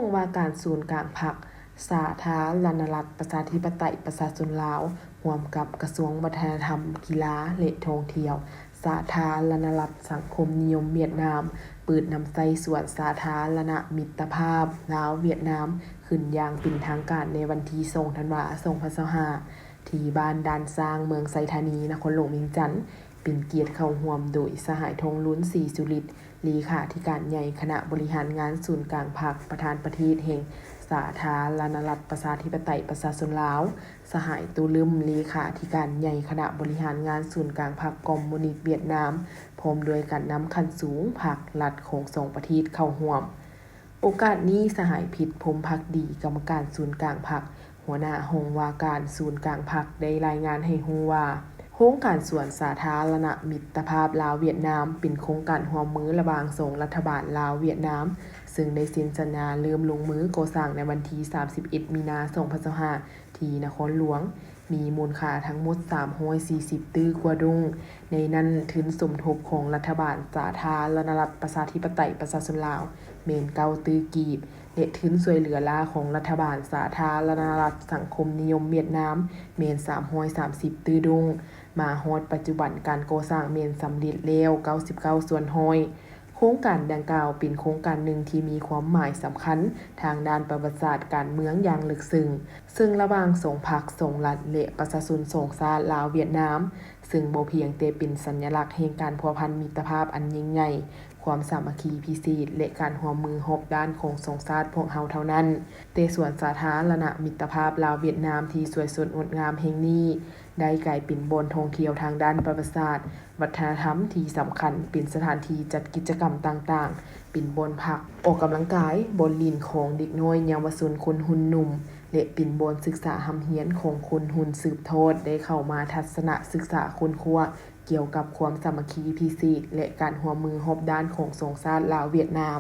ຫ້ອງວ່າການສູນກາງພັກສາທາລະນະລັດ ປະຊາທິປະໄຕ ປະຊາຊົນລາວ ຮ່ວມກັບກະຊວງວັດທະນະທຳ, ກິລາ ແລະ ທ່ອງທ່ຽວ ສາທາລະນະລັດສັງຄົມນິຍົມຫວຽດນາມ ເປີດນຳໃຊ້ສວນສາທາລະນະມິດຕະພາບລາວ-ຫວຽດນາມ ຂຶ້ນຢ່າງເປັນທາງການໃນວັນທີສອງ ທັນວາ ສອງພັນຊາວຫ້າ ທີ່ບ້ານດ່ານຊ້າງ ເມືອງໄຊທານີ ນະຄອນຫຼວງວຽງຈັນ. ເປັນກຽດເຂົ້າຮ່ວມໂດຍສະຫາຍ ທອງລຸນ ສີສຸລິດ ເລຂາທິການໃຫຍ່ຄະນະບໍລິຫານງານສູນກາງພັກ, ປະທານປະເທດແຫ່ງສາທາລະນະລັດ ປະຊາທິປະໄຕ ປະຊາຊົນລາວ, ສະຫາຍ ໂຕລຶມ ເລຂາທິການໃຫຍ່ຄະນະບໍລິຫານງານສູນກາງພັກຄອມມູນິດຫວຽດນາມ, ພ້ອມດ້ວຍການນຳຂັ້ນສູງພັກລັດຂອງສອງປະເທດເຂົ້າຮ່ວມ. ໂອກາດນີ້ ສະຫາຍ ພິດ ພົມພັກດີ ກຳມະການສູນກາງພັກ, ຫົວໜ້າຫ້ອງວ່າການສູນກາງພັກ ໄດ້ລາຍງານໃຫ້ຮູ້ວ່າ ໂຄງການສວນສາທາລະນະມິດຕະພາບລາວ-ຫວຽດນາມ ເປັນໂຄງການຮ່ວມມືລະຫວ່າງສອງລັດຖະບານລາວ-ຫວຽດນາມ, ເຊິ່ງໄດ້ເຊັນສັນຍາເລີ່ມລົງມືກໍ່ສ້າງໃນວັນທີສາມສິບເອັດ ມີນາ ສອງພັນຊາວຫ້າ ທີ່ນະຄອນຫຼວງ, ມີມູນຄ່າທັງໝົດສາມຮ້ອຍສີ່ສິບຕື້ກວ່າໂດງ, ໃນນັ້ນທຶນສົມທົບຂອງລັດຖະບານສາທາລະນະລັດ ປະຊາທິປະໄຕ ປະຊາຊົນລາວ ແມ່ນເກົ້າຕື້ກີບ ແລະ ທຶນຊ່ວຍເຫຼືອລ້າຂອງລັດຖະບານສາທາລະນະລັດສັງຄົມນິຍົມຫວຽດນາມ ແມ່ນສາມຮ້ອຍສາມສິບຕື້ໂດງ. ມາຮອດປັດຈຸບັນ ການກໍ່ສ້າງແມ່ນສຳເລັດແລ້ວເກົ້າສິບເກົ້າສ່ວນຮ້ອຍ. ໂຄງການດັ່ງກ່າວເປັນໂຄງການໜຶ່ງທີ່ມີຄວາມໝາຍສຳຄັນທາງດ້ານປະຫວັດສາດການເມືອງຢ່າງເລິກເຊິ່ງ, ເຊິ່ງລະຫວ່າງສອງພັກ, ສອງລັດ ແລະ ປະຊາຊົນສອງຊາດ ລາວ-ຫວຽດນາມ, ເຊິ່ງບໍ່ພຽງແຕ່ເປັນສັນຍະລັກແຫ່ງການພົວພັນມິດຕະພາບອັນຍິ່ງໃຫຍ່, ຄວາມສາມັກຄີພິເສດ ແລະ ການຮ່ວມມືຮອບດ້ານຂອງສອງຊາດພວກເຮົາເທົ່ານັ້ນ, ແຕ່ສວນສາທາລະນະມິດຕະພາບລາວ-ຫວຽດນາມທີ່ສວຍສົດງົດງາມແຫ່ງນີ້ ໄດ້ກາຍເປັນບ່ອນທ່ອງທ່ຽວທາງດ້ານປະຫວັດສາດ, ວັດທະນະທຳທີ່ສຳຄັນ, ເປັນສະຖານທີ່ຈັດກິດຈະກຳຕ່າງໆ, ເປັນບ່ອນພັກ, ອອກກຳລັງກາຍ, ບ່ອນຫຼິ້ນຂອງເດັກນ້ອຍເຍົາວະຊົນຄົນຮຸ່ນໜຸ່ມ ແລະ ເປັນບ່ອນສຶກສາຮ່ຳຮຽນຂອງຄົນຮຸ່ນສືບທອດ ໄດ້ເຂົ້າມາທັດສະນະສຶກສາຄົ້ນຄວ້າກ່ຽວກັບຄວາມສາມັກຄີພິເສດ ແລະ ການຮ່ວມມືຮອບດ້ານຂອງສອງຊາດລາວ-ຫວຽດນາມ.